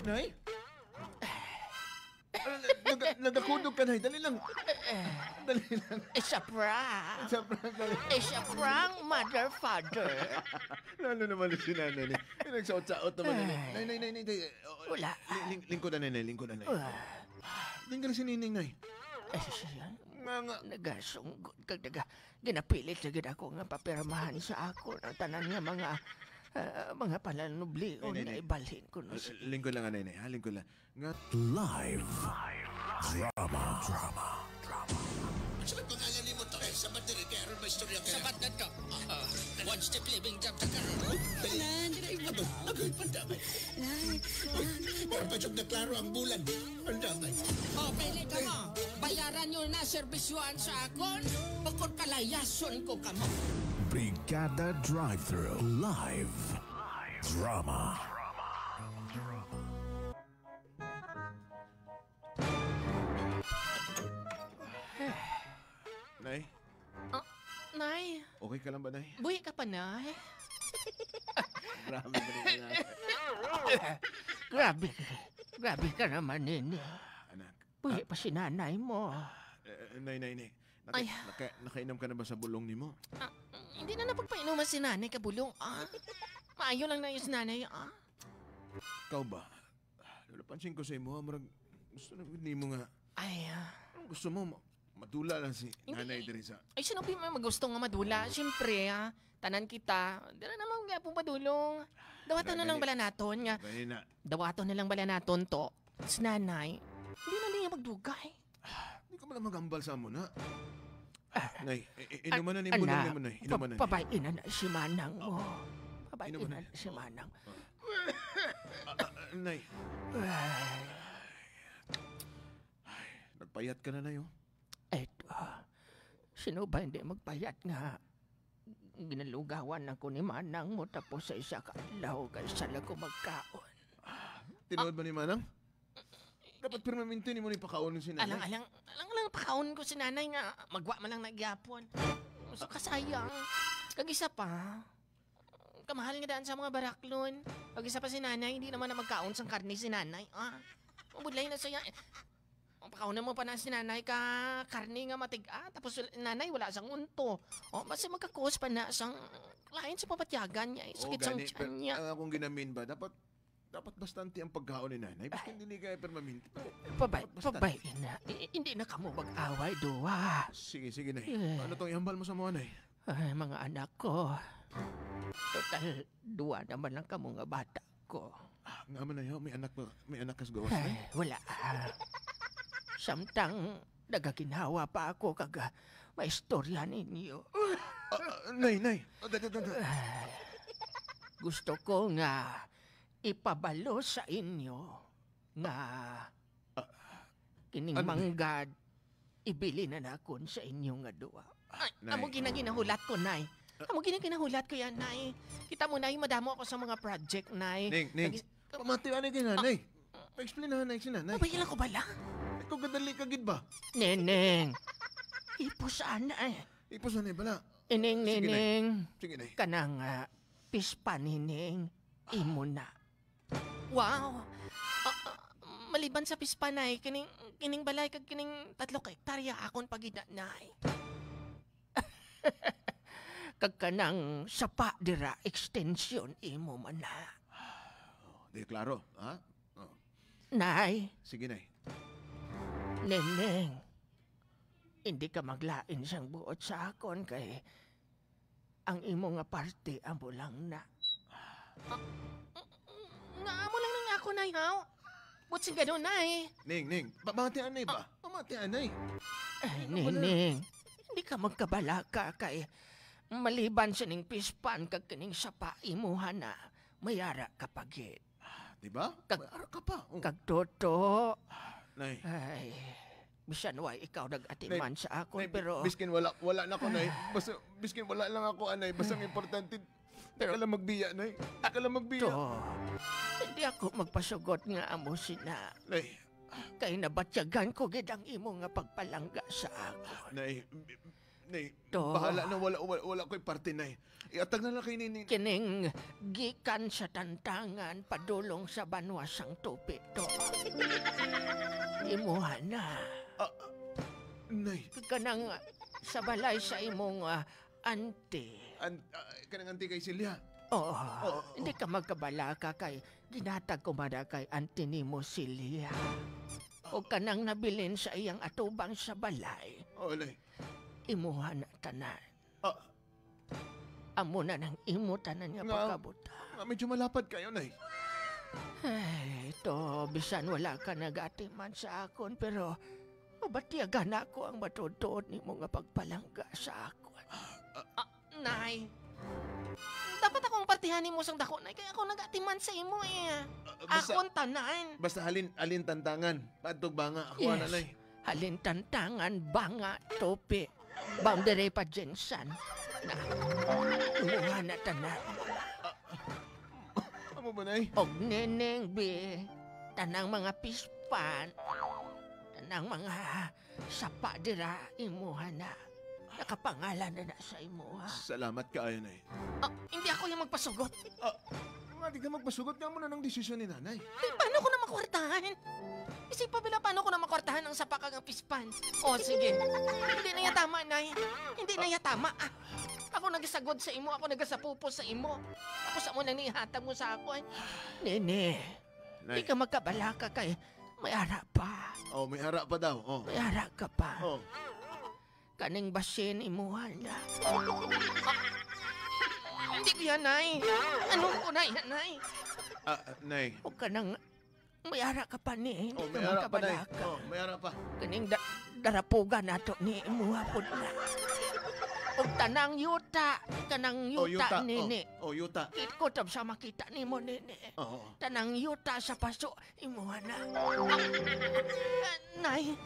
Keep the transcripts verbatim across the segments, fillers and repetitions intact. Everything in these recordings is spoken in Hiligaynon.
Nay? Ah, nag-, nagakudog ka, Nay. Dali lang. Dali lang. It's a prank. It's a prank, dali. It's a prank, mother, father. Lalo naman si Nanay, Nay. Nagsaot-saot naman, Nay. Nay, Nay, Nay, Nay, Nay. Oh, Wala. ling-, ling-, lingkod na, Nay, lingkod na, Nay. Ah. Tinggal si Nining, Nay. Eh, siya. Nga, nga. Nagasunggot kag naga-, ginapilit na gid ako nga papirmahan sa akon ang tanan nga mga, ah, mga pananublion Nay, Nay, nga Nay. ibalhin ko no Ah, si lingkod lang, Nay, Nay, ha? Lingkod lang. Nga Live drama. Drama. Sa pangalan ni mo to, eh, sabat diri, kaya aron may istorya ka. Sabat na to. Ah, one step living job ka karon. Nan, dira ibo. Agay, agay, pandamay. Nan, Ay, nan. Wala pa jud na klaro ang bulan. Pandamay. Oh, pili ka mo. Bayaran nyo na serbisyoan sa akon, bukod palayason ko kamo. Brigada Drive-Thru Live Drama. Nay? Ah, Nay. Okay ka lang ba, Nay? Buhi ka pa, Nay? Grabe ka naman, Nay. Grabe. Grabe ka naman, Nini. Anak. Buhi Ah. pa si nanay mo. Eh, eh, Nay, Nay, Nay. Naka-, Ay. naka-, nakainom ka na ba sa bulong nimo? Ah, hindi na napagpainuman si nanay ka bulong, ah. Maayo lang na yung si nanay, ah. Ikaw ba? Lolo, pansin ko sa imo, ah, murag gusto na gud nimo nga. Ay, ah. Anong gusto mo? Ma-, madula lang si Hindi. nanay diri sa Ay, sino ba may gusto nga madula? Siyempre, ah. Tanan kita. Dira naman nga po madulong. Dawaton na Nanay. lang bala naton nga. Ganina. Dawaton na lang bala naton to. Si nanay. Hindi na niya magdugay. Di ka man lang magambal sa amo na. Ah. Nay, i-, i-, inuman na An-, nimo anak, lang naman, Nay. Inuman na pa-, pabay-in na na si Manang mo. Pabay-in Inuman na na. na si Manang. Ah, ah, ah, Nay. Ay. Ay, nagpayat ka na, Nay, oh. Eto, sino ba hindi magpayat nga ginalugawan ako ni Manang mo tapos sa isa ka adlaw kay sa lago magkaon? Tinuod ba ni Manang? Dapat permanente nimo ni pakaon si nanay. Alang, alang, alang, alang pakaon ko si nanay nga magwa man lang nagyapon. So kasayang. Kag isa pa, kamahal nga daan sa mga baraklon. Kag isa pa si nanay, hindi naman na magkaon sang karne si nanay. Ah, mabudlay na saya. Ang pakaon mo pa na si nanay ka karne nga matig-a, tapos nanay wala sang unto. O, basta magkakos pa na sang lain sa papatyagan niya. Eh, O, sakit sang gani, tiyan pero niya. ang akong ginamin ba, dapat Dapat bastante ang pagkaon ni nanay, biskin Ay. dili kaya permanente. Pabay, Dapat bastante. pabay na. I-, hindi na kamo mag-away, duwa. Sige, sige, nay. Eh. Ano tong ihambal mo sa mga, nay? Ay, mga anak ko. Total, duwa naman lang kamo nga bata ko. Ah, nga man, nay, oh, may anak pa, may anak ka sa gawas, nay? Ay, wala. Samtang nagaginhawa pa ako kag, ah, maistorya ninyo. Ah, ah, nay, nay. Ah, da, da, da, da. Ay, gusto ko nga ipabalo sa inyo nga Ah, kining ano na? manggad ibili na nakon sa inyo nga duwa. Ay, Nay. amo gina ginahulat ko, Nay. Ah. Amo gina ginahulat ko yan, Nay. Kita mo, Nay, madamo ako sa mga project, Nay. Ning, Ning. Nagis- Pamati ani kay nanay. Ah. Pa-explain na, Nay, si nanay. Mabay lang ko bala. Ikaw gadali ka gid ba? Neneng. Ipos anay. Ipos anay bala. Ining, Sige, Nay. Neneng. Sige, Nay. Kanang, ah, pispan, Neneng. Imo na. Wow! Ah, ah, maliban sa pispanay, kining, kining balay kag kining tatlo ka hektarya akon pa gid na, nay. Kag kanang sapa dira, extension imo man na. Di klaro, ha? Oh. Nay. Sige, nay. Neneng, hindi ka maglain sang buot sa akon kay ang imo nga parte amo lang na. Ah, nga amo lang na nga ako, nay, haw? Buot sing ganun, nay. Ning, Ning, pamati anay ba? Ah. Pamati anay. Ay, Ano ba na? Ning, hindi ka magkabalaka kay maliban sining pispan kag kining sapa imuha na, may ara ka pa gid. Ah, di ba? Kag-, May ara ka pa. Oh. Kag Toto. Nay. Ay, bisan way ikaw nag-atiman Nay, sa akon, nay, pero biskin wala, wala na ko, nay. Basta, biskin wala lang ako, anay. Basta ang importante, di Pero ka lang magbiya, nay. Di ka lang magbiya. To, hindi ako magpasugot nga amo sina. Nay. Kay nabatyagan ko gid ang imo nga pagpalangga sa akon. Nay, bi-, Nay, To. bahala na, wala, wala, wala ko'y parte, Nay. Iatag na lang kay Nining. Kining gikan sa tantangan padulong sa banwa sang tupi to. Imuha na. Ah, Nay. Kanang sa balay sa imong, ah, auntie. An-, ah, kanang auntie kay Celia? Oo. Oo. Hindi ka magkabalaka kay ginhatag ko man na kay auntie nimo, Celia. O kanang nabilin sa iyang atubang sa balay. Oo, Nay. Imuha na tanan. Ah. Amo na nang imo tanan nga Nga, pagkabutang. nga medyo malapad kayo, Nay. Ay, to, bisan wala ka nagatiman sa akon, pero mabatyagan ako ang matuod-tuod nimo nga pagpalangga sa akon. Ah, ah. Ah, Nay, dapat akong partihan nimo sang dako, Nay, kay ako nagatiman sa imo, eh. Ah, basta, Akon tanan. basta halin, halin tantangan. Padtog banga, ako Yes. na, Nay. Halin tantangan, banga, tupi. Boundary pa, Jensen. Na, imuha na tanan. Amo ba, Nay? Og nining, bi, tanang mga pispan, tanang mga sapa dira, imuha na. Nakapangalan na na sa imuha. Salamat kaayo, Nay. Ah, hindi ako yung magpasugot. Ah, nga di ka magpasugot, nga mo na ng desisyon ni Nanay. Eh, paano ko na makwartahan? Isip pa bila, paano ko na makwartahan ang sapa kag ang pispan? O, sige. Hindi na ya tama, Nay. Hindi na ya tama. Ah, ako nagasagod sa imo, ako nagasapupos sa imo. Tapos amo nang nihatag mo sa ako, eh. Nene, Nay. di ka magkabalaka kay may ara pa. Oh, may ara pa daw. Oh. May ara ka pa. Oh. Kaning basin imuha na. Hindi ko yan, Nay. Ano ko na yan, Nay? Ah, Nay. Huwag ka nang may ara ka pa ni. Hindi Oh, ka may ara pa, Nay. magkabalaka. Oh, may ara pa. Kaning da- darapugan nato ni imuha pod na. Og tanang yuta, kanang Oh, yuta, yuta. nini. Oh, oh, yuta. Kit ko tab sa makita nimo, nini. Oo. Tanang yuta sa paso, imuha na. Ah, Nay,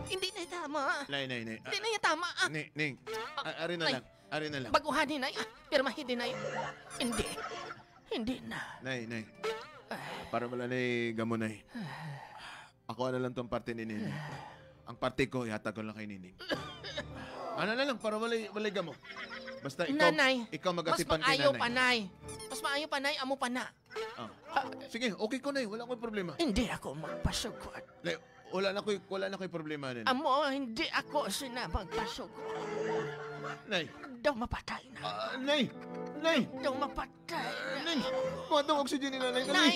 hindi na tama. Nay, nay, nay. Hindi na tama, ah. Ni-, Ning, a-, ari na Nay. lang. Ari na lang. Baguhan ni, Nay. Ah, pirmahin ni, Nay. Hindi. Hindi na. Nay, nay. Ay. Para wala nay gamo, nay. Ako na lang tong parte ni Nining. Ang parte ko, ihatag ko lang kay Nining. Ano na lang, para walay, walay gamo. Basta ikaw, Nanay, ikaw mas mag-atipan kay maayo Nanay. pa, Nay. Mas maayo pa, Nay, amo pa na. Ah. Sige, okay ko, Nay. Wala ko'y problema. Hindi ako magpasugot. Nay, wala na ko'y, wala na ko'y problema, Nay. Amo, hindi ako sina magpasugot. Nay. Daw mapatay na. Ah, Nay! Nay! Daw mapatay na. Nay! Kuha tong oxygen ni Nanay. Dali! Nay!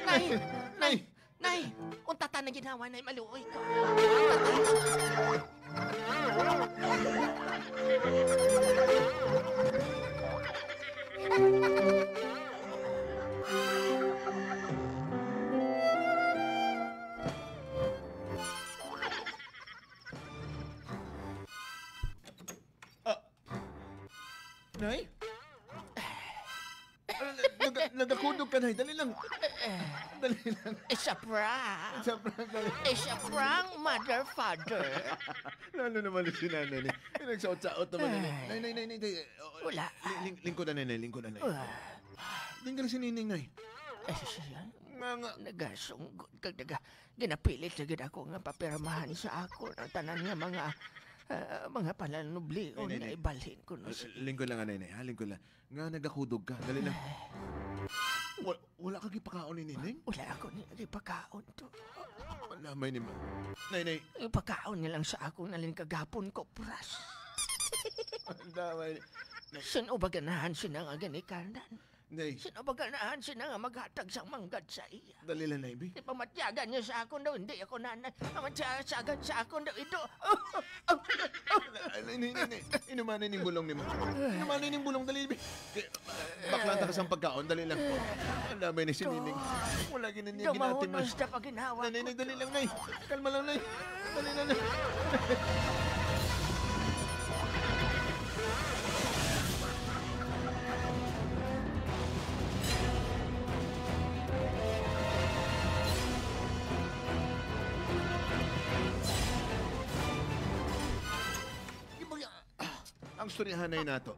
Nay! Nay! Nay! Nay! Untata na ginawa, Nay. Maluoy ko. Untata. Ah. Nay? Ah, naga-, nagakudog ka, Nay. Dali lang. Dali lang. It's a prank. It's a prank, dali. It's a prank, mother, father. Lalo naman si Nanay, ni. Yung nagsaot-saot naman, Nay. Ay. Nay, Nay, Nay, Nay, Nay. Oh, Wala. ling-, ling-, lingkod na, Nay, lingkod na, Nay. Ah. Tinggal si Nining, Nay. Ay, siya. Nga, nga. Nagasunggot kag naga-, ginapilit lagi ako nga papirmahan sa ako ang tanan nga mga, ah, mga palanublion Nay, Nay, nga Nay. ibalhin ko na L-, siya. lingkod lang, Nay, Nay, ha? Lingkod lang. Nga nagakudog ka. Dali lang. Wa-, wala ka gipakaon ni Nining? Wala ako ni gipakaon to. Wala may ni ma-, Nay, Nay. Ipakaon niya lang sa akong nalin kagapon ko, pras. Ang damay. Nay. Sin-o ba ganahan sina nga ginikanan? Nay. Sin-o ba ganahan sina nga maghatag sang manggad sa iya? Dali lang, Nay, bi. Di pamatyagan niya sa akon daw, hindi ako nanay. Pamatyagan sa akon daw, ido. Ay, nay, nay, nay, nay. Inumanay ning bulong nimo. Inumanay ning bulong, dali, bi. Kay, bakla ta ka sang pagkaon, dali lang. Ang damay ni si Nining. Wala gini niya Daw ginatiman. mahunos na paginawa Nay, nay, ko. nay, dali lang, nay. Kalma lang, nay. Dali lang, nay. Ang istoryahanay nato.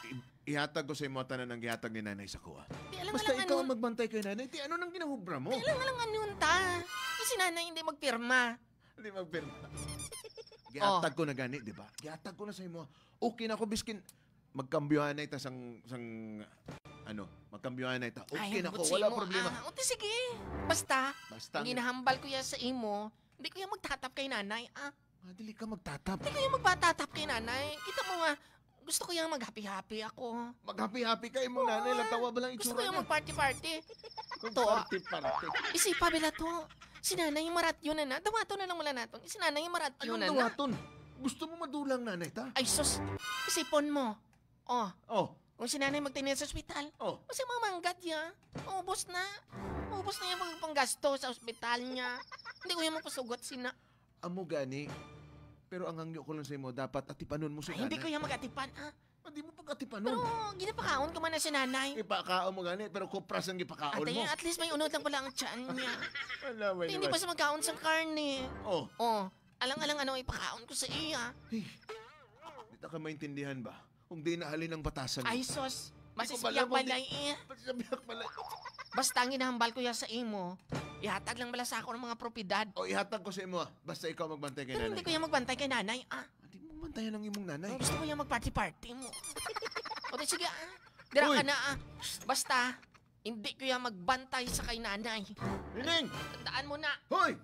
I-, ihatag ko sa imo tanan ang gihatag ni Nanay sa kuha. Di, alam Basta mo lang ikaw ano. ang magbantay kay Nanay. Ti, ano nang ginahubra mo? Di, alam mo lang ano ta. Kasi Nanay hindi magpirma. Hindi magpirma. Gihatag ko na gani, di ba? Gihatag ko na sa imo. Okay na ako, biskin magkambyohanay ta sang, sang, ano, magkambyohanay ta. Okay Ay, na ako, butsi wala mo, problema. Ah. O, ti, sige. Basta, Basta ang nga- ginahambal ko ya sa imo, hindi ko ya magtatap kay nanay, ah. Ah, dili ka magtatap. Hindi ko ya magpatatap kay nanay. Kita mo nga, gusto ko ya maghappy-happy ako. Maghappy-happy ka, imong nanay, Ah, latawa ba lang gusto itsura ko ya niya? Magparty-party. To, ah. Magparty-party. Isipa, bila to. Si nanay yung maratyo na na. Dawaton na lang mula naton. Si nanay yung maratyo Anong na na. Dawaton? Gusto mo madulang nanay ta? Ay, sus. Isipon mo. Oh. Oh. Kung si nanay magtingin sa ospital, Oh. Kasi mamanggat ya. Ubos na. Ubos na yung pang-, panggasto sa ospital niya. Hindi ko yung mapasugot sina. Amo gani. Pero ang hangyo ko lang sa imo, dapat atipanon mo si Ay, hindi nanay. Ko yung mag-atipan, ah. Ah, di mo pag-atipanon. Pero ginapakaon ko man na si nanay. Ipakaon mo gani, pero kupras ang gipakaon Ate, mo. At least may unod lang pala ang tiyan niya. Wala, may Hindi naman. Pa siya magkaon sa karne. Oh. Oh. Alang-alang ano ipakaon ko sa iya. Hey, di ta ka maintindihan ba? Kung di nahalin ang batasan. Ay, sus. Di ko Masisipyak pala, balay, eh. Masisipyak balay. Basta ang ginahambal ko ya sa imo, ihatag lang bala sa ako ng mga propiedad. O, ihatag ko sa imo, ah. Basta ikaw magbantay kay Pero nanay. Hindi ko ya magbantay kay nanay, ah. Hindi mo bantayan ang imong nanay. Ang gusto ko ya mag-party-party mo. O, di sige, ah. Dira Uy! Ka na, ah. Basta, hindi ko ya magbantay sa kay nanay. Nining! Tandaan mo na. Hoy!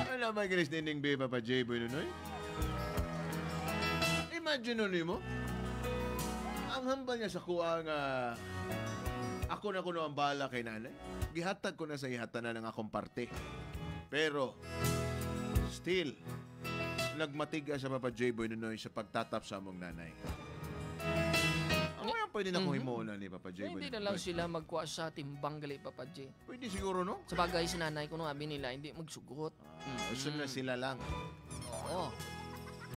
Ano ba, Grace, Nining, Be, Papa J, Boy Nonoy? Imagine nun mo. Ang hambal niya sa kuha nga ako na kuno ang bala kay nanay. Gihatag ko na sa ihatanan ang akong parte. Pero, still, nagmatiga sa Papa J, Boy Nonoy, sa pagtatap sa among nanay. Ang wala pwede na kong Mhm. Himuon na ni Papa J, Boy Hindi na lang Nonoy. Sila magkuha sa timbang gali, Papa J. Pwede siguro, no? Sa bagay, si nanay, kung abi nila, hindi magsugot. Ah, gusto na Mm. Sila lang. Oo.